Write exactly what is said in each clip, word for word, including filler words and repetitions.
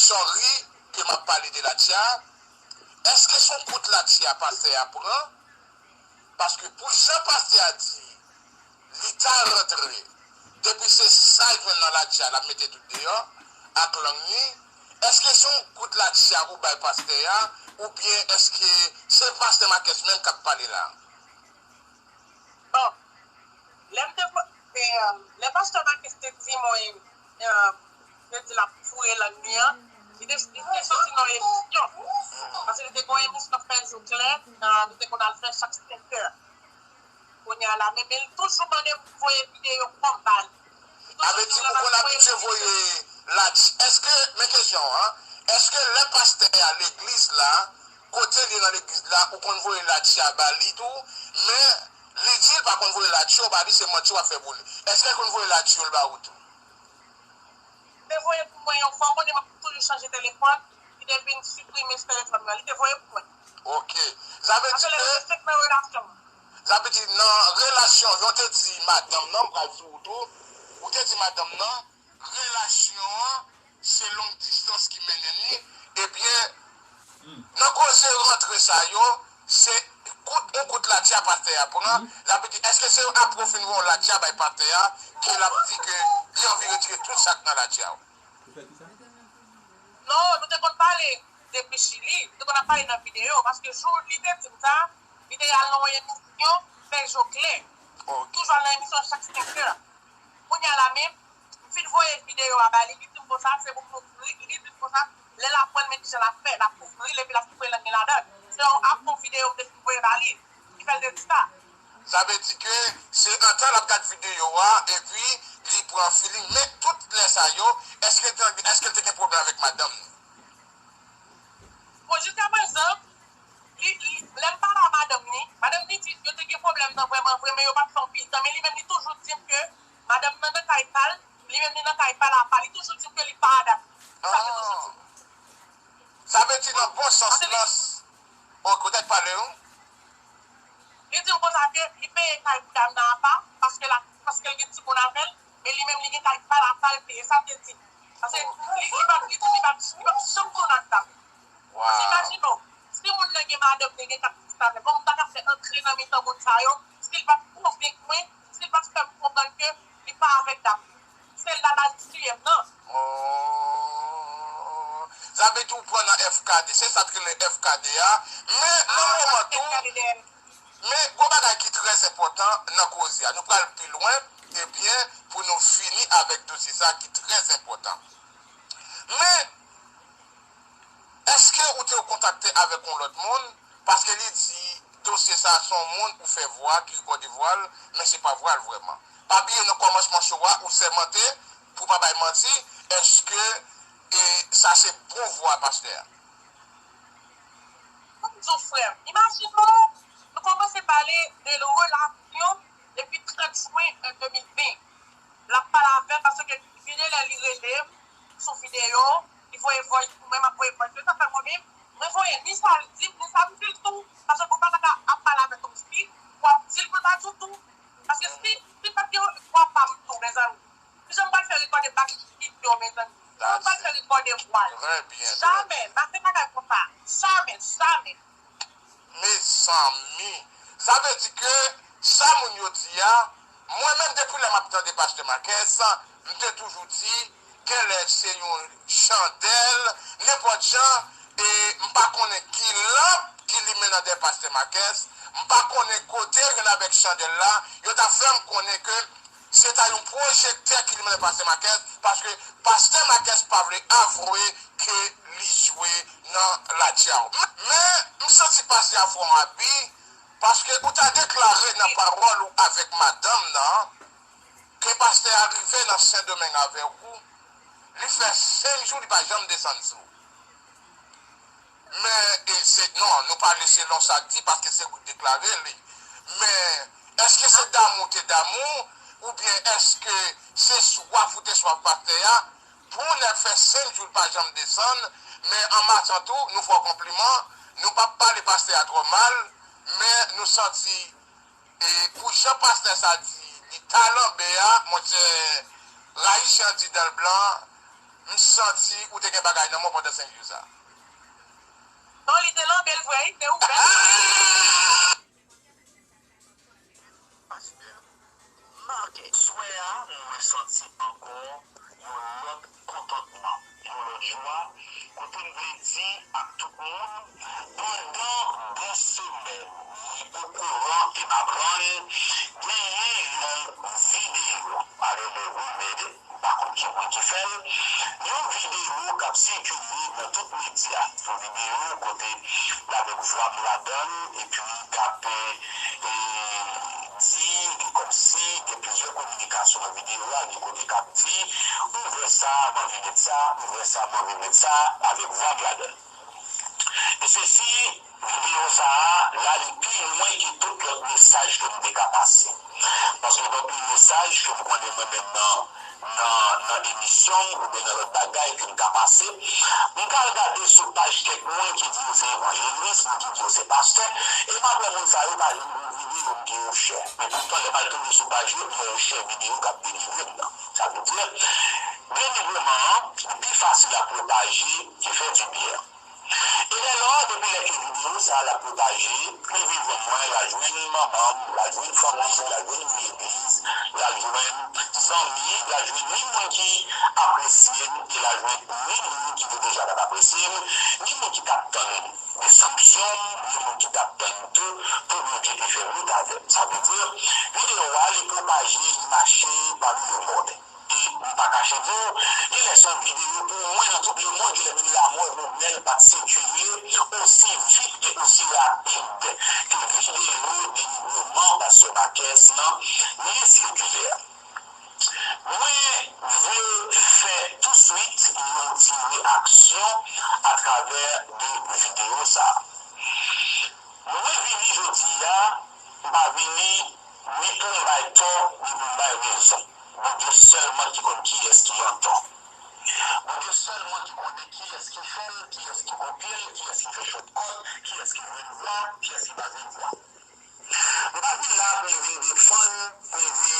Sorry ke m ap pale de latya. Èske se yon kout latya pastè a pran? Paske pou jan pastè a di li ta rantre, depi se sa l jwenn nan latya, l ap mete tout deyò ak lang li. Èske se yon kout latya ou bay pastè a, oubyen èske se pastè Makès menm k ap pale la? Bon, lè m te, lè pastè Makès te di mwen, te di l ap foure lang li an, li te, li te soti nan yon emisyon. Paske li te gen yon emisyon fè jou klè, li te konn al fè chak senkè. Kounye a la, men, men li toujou mande m voye videyo kòm ba li. Sa vle di ou konn abitye voye latya. Èske, men kesyon an, èske lè pastè a legliz la, kote li nan legliz la, ou konn voye latya ba li tou, men li di l pa konn voye latya w ba li, se manti w ap fè pou li. Èske l konn voye latya l ba ou tou? Li te voye pou mwen yon fwa, ou konnen m ap toujou chanje telefòn, li te vin siprime sou telefòn mwen, li te voye pou mwen. Ok. Sa vle di ke, sa vle di nan relasyon, jan w te di madanm nan, m pral di w tou, ou te di madanm nan, relasyon an, se long distans ki mennen li, ebyen, nan koze rantre sa yo, se kout, yon kout latya pastè a pran, sa vle di, èske se apre w fin voye yon latya bay pastè a, ke l ap di ke li anvi retire tout sa k nan latya w? Non, nou te konn pale depi Chili, nou te konn ap pale nan videyo, paske jou li te di m sa, li te al nan yon emisyon fè jou klè. Toujou al nan emisyon chak senkè. Kounye a la menm, m fin voye videyo a ba li, li di m konsa, se pou m ouvri, li di m konsa, lè l ap pran l, men kijan l ap fè, l ap ouvri l epi l ap foure lang li ladan l. Se yon apre yon videyo m te fin voye ba li, ki fè l te di sa. Sa vle di ke se antan l ap gad videyo a, epi li pran feeling. Men tout lè sa yo, èske, èske l te gen pwoblèm avèk madanm li? Bon, jiskaprezan, li, li, lè m pale a madanm li, madanm li di yo te gen pwoblèm nan vrèman vre, men yo pa t fè anpil tan. Men li menm, li toujou di m ke madanm nan nan kay pa l, li menm li nan kay pa l apa, li toujou di m ke li pa adapte. Sa ke toujou di m. Sa vle di nan bon sans lan, ok, ou tèt pale, wi. Li di m konsa ke li peye kay pou dam nan apa, paske l, paske l gen timoun avè l, men li menm li gen kay pa l apa l peye, sa l te di m. Paske li, li pa, li di li pa, li pa janm tounen ak dam. Paske imajine w, si moun nan gen madanm li, gen kat pitit avè l, kòman m ta ka fè antre nan mitan moun sa yo, si l pa t konvenk mwen, si l pa t fè m konprann ke li pa avèk dam. Se la l al tiye m nan. Oh. Sa vle di ou pran nan F K D. Se sa k rele F K D a. Men nan moman tou, men gon bagay ki trè enpòtan nan koze a. Nou pral pi lwen, ebyen, pou nou fini avèk dosye sa ki trè enpòtan. Men, èske ou te kontakte avèk yon lòt moun? Paske li di dosye sa se yon moun ou fè vwa ki rekòde vwa l, men se pa vwa l vrèman. Pa bliye nan kòmansman show a ou sèmante pou w pa bay manti, èske e sa se bon vwa pastè a? Fò m di w frè m, imajine w, nou kòmanse pale de relasyon depi trant jen de mil ven. L ap pale avè m paske gen de lè li rele m sou videyo, li voye voice pou mwen, m ap voye voice yo, sa fè mwen menm, mwen voye ni sa l di m, ni sa m di l tou, paske ou pa ta ka ap pale avèk yon fi, w ap di l pou l pa di w tou, paske si, si l pa t gen vwa pa m tou, mezanmi, kijan m pral fè rekòde bak videyo, mezanmi? Kijan m pral fè rekòde vwa l? Jamè, m pa fè bagay konsa, jamè, jamè. Mezanmi, sa vle di ke sa moun yo di a, mwen menm depi lè m ap tande pastè Makès, m te toujou di, genlè se yon chandèl, nenpòt jan, e m pa konnen ki lanp ki limen nan dèyè pastè Makès, m pa konnen kote youn avèk chandèl la, yo ta fè m konnen ke se ta yon pwojektè ki limen nan pastè Makès, paske pastè Makès pa vle avwe ke li jwe nan latya. Men, m santi pastè a fè yon abi, paske ou ta deklare nan pawòl ou avèk madanm nan, ke pastè a rive nan Sendomeng avèk ou, li fè senk jou li pa janm desann sou ou. Men, e se, non, nou pale selon sa k di, paske se ou k deklare li. Men, èske se damou te damou, oubyen èske se swaf ou te swaf pastè a, pou nèg fè senk jou l pa janm desann, men an matant ou, nou fè w konpliman, nou p ap pale pastè a twò mal, men nou santi E pou jan pastè sa di li talanbe a, monchè, rayi chan di dan l blan, M santi ou te gen bagay nan men w pandan senk jou sa. Non, li te lanbe l vre, li te ouvè. Pastè, make. Swè a, mwen santi ankò yon lòt kontantman, yon lòt jwa, kote m vle di ak tout moun, pandan de semèn, mwen okouran e m aprann genyen yon videyo, I don't know who made it, m pa konn ki moun ki fè l, yon videyo k ap sikile nan tout medya, yon videyo kote l avèk vwa m ladan l, epi k ap e, di kòmsi gen plizyè kominikasyon nan videyo a, gen kote k ap di, ouvè sa, m anvi met sa, ouvè sa, m anvi met sa, avèk vwa m ladan l. E sesi, videyo sa a, l ale pi lwen ke tout lòt mesaj ke m te ka pase. Paske gen anpil mesaj ke m konnen mwen menm nan nan nan emisyon m oubyen nan lòt bagay ke m ka pase, m ka al gade sou paj kèk moun ki di yo se evanjelis, moun ki di yo se pastè, e m ap wè moun sa yo pa janm gen yon videyo m ke yo share. Men poutan lè m al tonbe sou paj yo, m wè yo share videyo k ap delivre m nan. Sa vle di, delivreman an, li pi fasil a pwopaje ke fè dibyen. E dèlò, depi lè ke videyo sa a l ap pwopaje, leve vwa mwen, l al jwenn manman m, l al jwenn fanmi m, l al jwenn moun legliz, l al jwenn zanmi, l al jwenn ni moun ki apresye m, e l al jwenn ni moun ki te deja pa t apresye m, ni moun ki t ap tann destriksyon m, ni moun ki t ap tann tou pou Bondye te fè wout avè m. Sa vle di, videyo a, li pwopaje, li mache pami lemonn. E m pa kache di w, genlè se yon videyo pou mwen nan tout lemonn, genlè menm lamò Jovenel pa t sikile osi vit e osi rapid ke videyo delivreman Pastè Marques lan li sikile a. Mwen vle fè touswit yon ti reyaksyon atravè de videyo sa a. Mwen vini jodi a, m pa vini ni pou m bay tò, ni pou m bay rezon. Bondye sèlman ki konn kiyès ki antò. Bondye sèlman ki konnen kiyès ki fè l, kiyès ki kopye l, kiyès ki fè shortcut, kiyès ki jwenn vwa, kiyès ki pa jwenn vwa. M pa vin la pou m vin defann, pou m di,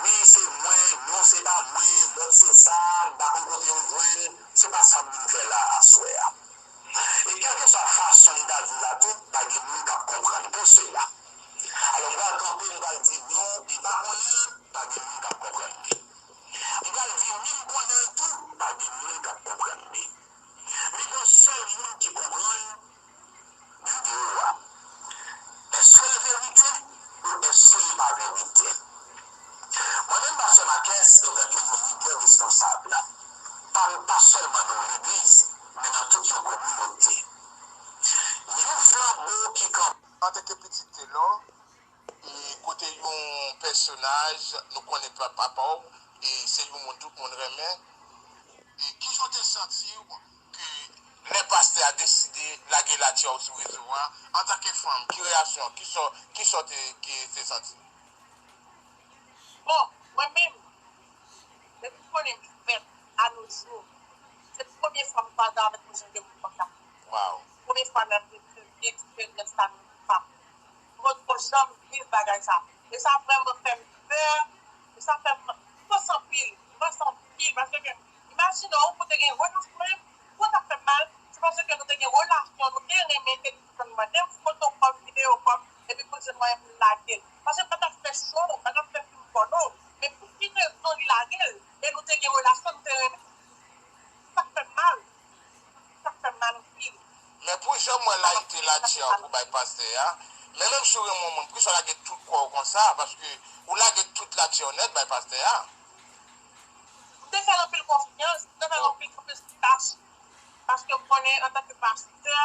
wi, se mwen, non, se pa mwen, lòt se sa, m pa konn kote yo jwenn, se pa sa m vin fè la aswè a. E kèlkeswa fason m ta di l la tou, pa gen moun k ap konprann. Pou sela, alò, m pral kanpe, m pral di non, m pa konnen l, pa gen moun k ap konprann li. M pral di wi, m konnen l tou, pa gen moun k ap konprann li. Men gen yon sèl moun ki konprann videyo a. Èske l verite ou èske l pa verite? Mwen menm, Pastè Marques, antanke yon lidè responsab, pa, pa sèlman nan yon legliz, men nan tout yon kominote. Yon flanbo ki kanpe. Antanke pitit Telò, e kote yon pèsonaj nou konnen pa papa w, e se yon moun tout moun renmen. E kijan w te santi w ke lè pastè a deside lage latyè w sou rezo a, antanke fanm, ki reyaksyon, kisa, kisa w te, ki te santi? Bon, mwen menm, depi m konnen m fèt a no jou, se premye fwa m kwaze avèk yon jan de moun konsa. Wow. Premye fwa nan vi m ke m gen eksperyans sa menm pa m. Mwen poko janm viv bagay sa. E sa vrèman fè m pè, e sa fè m, m panse anpil, m panse anpil, paske ke, imajine w, ou te gen relasyon, mwen, pou sa fè m mal, se paske nou te gen relasyon, nou te renmen, te di fanmi mwen, te foto kò m, videyo kò m, epi pou l se mwayen pou l lage l. Paske m pa t ap fè cho, m pa t ap fè fim pòno, men pou ki rezon li lage l? E nou te gen relasyon, nou te renmen, sa fè m mal. Sa fè m mal anpil. Men pou jan m wè l a kite latyè pou bay pastè a, men menm si w renmen yon moun, poukisa w lage tout kò w konsa? Paske ou lage tout latyè w nèt bay pastè a. M te fè l anpil konfyans, m te fè l anpil, anpil tach. Paske m konnen antanke pastè,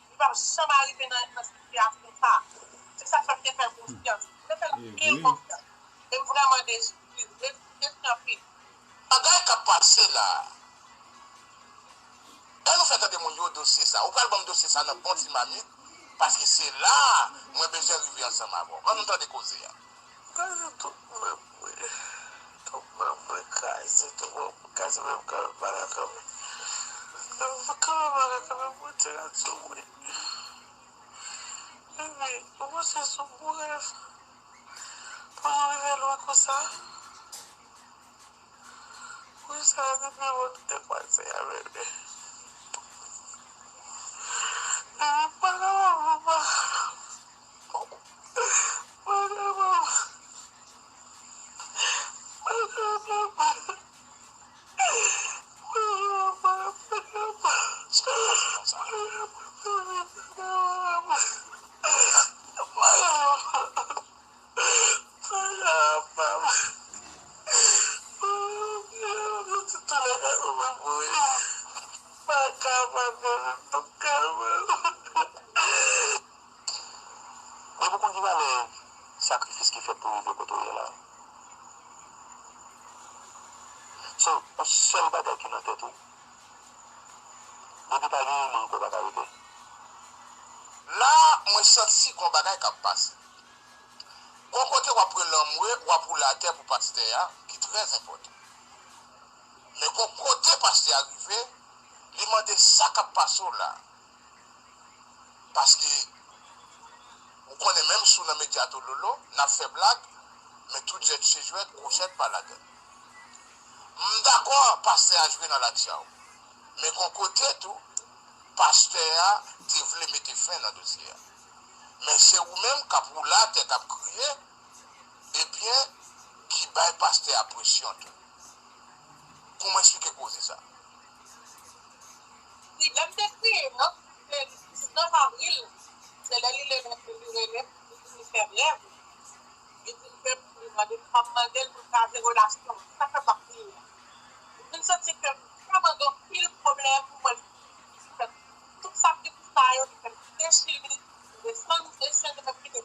li p ap janm arive nan, nan sitiyasyon sa. Se sa k fè m te fè l konfyans. M te fè l anpil konfyans. E m vrèman desi, desi anpil. Bagay k ap pase la a. Ann nou fè tande moun yo dosye sa. Ou pral ban m dosye sa nan bon ti mamit, paske se la a mwen bezwen rive ansanm avè w. Ann nou tande koze a. Kraze tout manm mwen. Tout manm mwen kraze, tout manm mwen kraze, men m kanpe pa ka kanpe. Men m kanpe pa ka kanpe pou ti radyo mwen. Bebe, ou panse se yon bon rèv pou nou rive lwen konsa? Sa se pi bon tout te pase avè li. Li pa kapab, papa. Pa kapab. Pa kapab. Depi w konn ki valè sakrifis ki fèt pou w rive kote w ye la. So, yon sèl bagay ki nan tèt ou, depi pa gen iman ankò, pa ka rete. La, mwen santi gon bagay k ap pase. Gon kote w ap wè lanmwe, w ap woule atè pou pastè a, ki trè enpòtan. Men gon kote pastè a rive, li mande sa k ap pase w la. Paske, ou konnen menm si w nan medya tololo, n ap fè blag, men tout jèt se jwèt, gwo jèt pa ladann. M dakò, pastè a jwe nan latyaw. Men gon kote tou, pastè a te vle mete fen nan dosye a. Men se ou menm k ap woule atè, k ap kriye, ebyen, ki bay pastè a presyon tou. Kòman w esplike koze sa? Wi, lè m te kriye an, se diznèf avril, se lè li leve, li rele m, li di li fè rèv. Li di l fè m, li mande m, m ap mande l pou l kraze relasyon. Se sa k fè m ap kriye a. M vin santi ke m vrèman gen anpil pwoblèm pou mwen. Tout sakrifis sa yo, li fè m dechire, desann, desann, li fè m kite